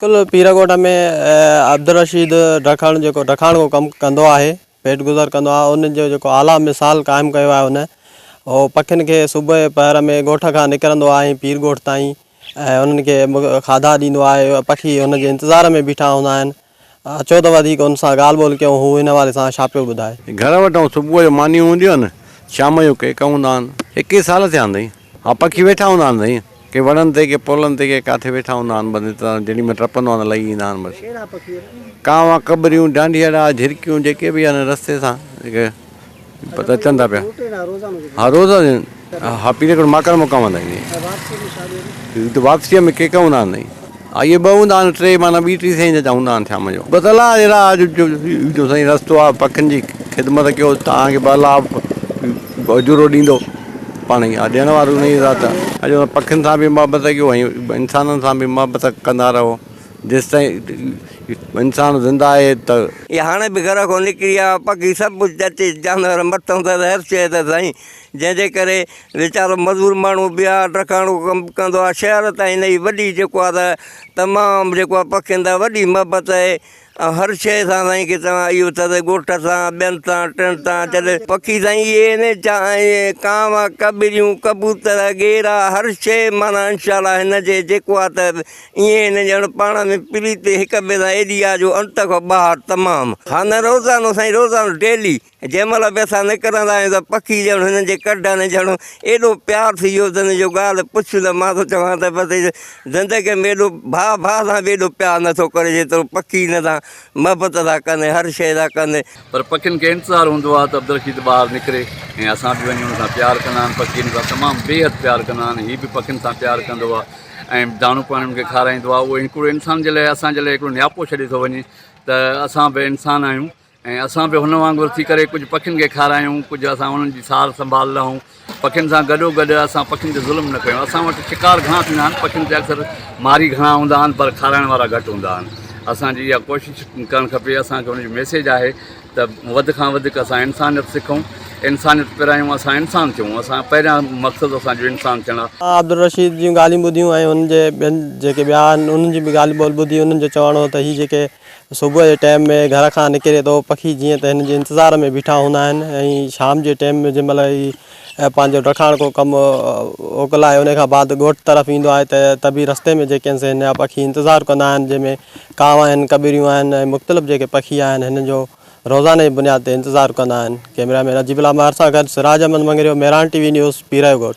ڪل پيرڳوٺ ۾ عبدالرشيد ڊکڻ جيڪو ڊکاڻ جو ڪم ڪندو آهي پيٽ گذر ڪندو آهي ان جو جيڪو اعليٰ مثال قائم ڪيو آهي ان هو پکين کي صبح جي پهر ۾ ڳوٺ کان نڪرندو آهي ۽ پير ڳوٺ تائين ۽ انهن کي کاڌا ڏيندو آهي پکي هن جي انتظار ۾ بيٺا هوندا آهن اچو ته وڌيڪ ان سان ڳالهه ٻولهه ڪيون هو ان حوالي سان ڇا پيو ٻڌائي. گهر وٽان صبح جو مانيون هونديون آهن شام جو ڪيڪ هوندا آهن هڪ ئي سال ٿيا آهن سائين ها پکي ويٺا هوندا آهن سائين ڪي وڻن تي ڪي پولن تي ڪي ڪاٿي ويٺا هوندا آهن بس جيڏي مهل ٽپندو آهي ته لهي ايندا آهن بس ڪانوا ڪٻريون ڊانڊيئڙا جهرڪيون جيڪي به آهن رستي سان جيڪي پتا اچن ٿا پيا ها روز ها پير ڪوٽ ماڪڙ مقام تائين ته واپسيء ۾ ڪي ڪي هوندا آهن سائين ها اهي ٻه هوندا آهن ٽي معنيٰ ٻي ٽي سائين جا هوندا آهن شام جو بس الله جي راهه جو سائين رستو آهي پکين جي خدمت ڪيو توهان کي به الله اجورو ڏيندو پاڻ ئي ها ڏيڻ وارو انهيء ذات آهي اڄ پکين سان به محبت ڪيو ۽ انسانن سان به محبت ڪندا رهو جيستائين انسان زنده آهي ته. اي هاڻي به گهر کان نڪري آ پکي سڀ ڪجهه اچي جانور مٿئون ته هر شيء ته سائين جنهن جي ڪري ويچارو مزور ماڻهو به آ ڊکاڻو ڪم ڪندو آ شهر تائين هن جي وڏي جيڪو آ ته تمام جيڪو آ پکين سان وڏي محبت آهي ۽ هر شيء سان سائين کي چوان اهو ته ڳوٺ سان ٻين سان ٽن سان جڏهن پکي سائين اهي نه چاهي ڪانء ڪٻريون ڪبوتر ڳيرا هر شيء معنيٰ انشاء الله هن جي جيڪو آ ته ائين هن ڄڻ پاڻ ۾ پريت هڪ ٻئي سان ايڏي آ جو انت کان ٻاهر تمام. ها نه روزانو سائين روزانو ڊيلي جنهن مهل به اسان نڪرندا آهيون ته پکي ڄڻ هنن جي ڪڍ آهن ڄڻ ايڏو پيار ٿي ويو اٿن جو ڳالهه پڇ نه مان ٿو چوان ته بس زندگي ۾ ايڏو ڀاء ڀاء سان به ايڏو پيار نٿو ڪري جيترو پکي هن سان محبت ٿا ڪن هر شيء ٿا ڪن. پر پکين کي انتظار هوندو آهي ته عبدالرشيد ٻاهر نڪري ۽ اسان به وڃي هن سان پيار ڪندا آهن پکي هن سان تمام بي حد پيار ڪندا آهن هي به پکين سان پيار ڪندو آهي ۽ داڻو پاڻي ان کي کارائيندو آهي اهو هڪڙو انسان جي لاء اسان جي لاء هڪڙو نياپو ڇڏي ٿو وڃي ته اسان به انسان آهيون ۽ اسان به هن وانگر ٿي ڪري ڪجهه پکين کي کارايون ڪجهه اسان انهن جي سار سنڀال لهون پکين سان گڏو گڏ اسان پکين تي ظلم نه ڪيون اسان وٽ شڪار گهڻا ٿيندا آهن پکين تي اڪثر ماري گهڻا هوندا آهن پر کارائڻ وارا گهٽ هوندا آهن اسانجي اها ڪوشش ڪرڻ کپي اسانکي ان جو ميسيج آهي ته وڌ کان وڌيڪ اسان انسانيت سکون انسانيت پرايون اسان انسان ٿيون اسان پهريان مقصد اسانجو انسان ٿيڻ آهي. عبدالرشيد جون ڳالهيون ٻڌيون ۽ ان جي ٻين جيڪي ٻيا آهن انهن جي به ڳالهه ٻولهه ٻڌي انهن جو چوڻ هو ته هي جيڪي صبح جي ٽيم ۾ گهر کان نڪري ٿو پکي جيئن ته هن جي انتظار ۾ بيٺا هوندا آهن ۽ شام جي ٽيم ۾ جنهن مهل هي پنهنجو ڊکاڻڪو ڪم اوڪلائي ان کان بعد ڳوٺ طرف ايندو آهي ته ته به رستي ۾ جيڪي آهن سي هن جا پکي انتظار ڪندا آهن جنهن ۾ ڪانء آهن ڪٻريون آهن ۽ مختلف جيڪي پکي آهن هن جو روزاني جي بنياد تي انتظار ڪندا آهن ڪئميرا مين عجيب الله مهر سان گڏ Siraj Ahmed Mangrio Mehran T V news Pirayo Goth.